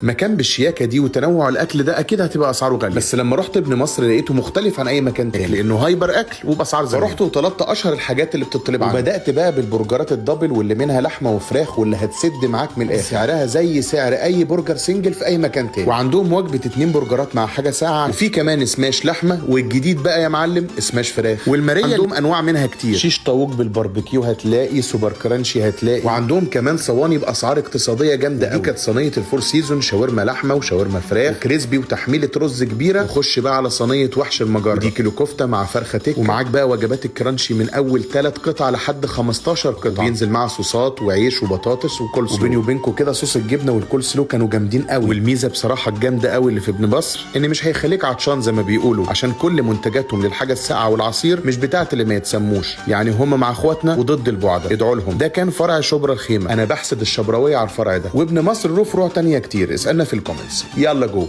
مكان بالشياكه دي وتنوع الاكل ده اكيد هتبقى اسعاره غالية، بس لما رحت ابن مصر لقيته مختلف عن اي مكان تاني، لانه hyper اكل وباسعار زمان. فرحت وطلبت اشهر الحاجات اللي بتطلب عنده، وبدات بقى بالبرجرات ال double واللي منها لحمه وفراخ واللي هتسد معاك من الاخر، سعرها زي سعر اي برجر single في اي مكان تاني. وعندهم وجبة 2 برجرات مع حاجة ساقعه، وفي كمان سماش لحمه، والجديد بقى يا معلم سماش فراخ. والماريه عندهم انواع منها كتير، شيش طاووق بالباربيكيو هتلاقي، super crunchy هتلاقي، وعندهم كمان صواني باسعار اقتصادية جامدة قوي. دي كانت صينية ال four season، شاورما لحمه وشاورما فراخ و crispy وتحميله رز كبيره. وخش بقى على صينية وحش المجرة، دي كيلو كفته مع فرخة تك، ومعاك بقى وجبات ال crunchy من اول 3 قطع لحد 15 قطعه، بينزل مع صوصات وعيش وبطاطس وكول سلو. وبيني وبينكم كده صوص الجبنة والكول سلو كانوا جامدين قوي. والميزة بصراحة الجامدة قوي اللي في ابن مصر ان مش هيخليك عطشان زي ما بيقولوا، عشان كل منتجاتهم للحاجة الساقعه والعصير مش بتاعت اللي ما يتسموش، يعني هم مع اخواتنا وضد البعده، ادعوا لهم. ده كان فرع شبرا الخيمة، انا بحسد الشبراويه على الفرع ده. وابن مصر له فروع تانية كتير، اسالنا في ال comments. يلا جو.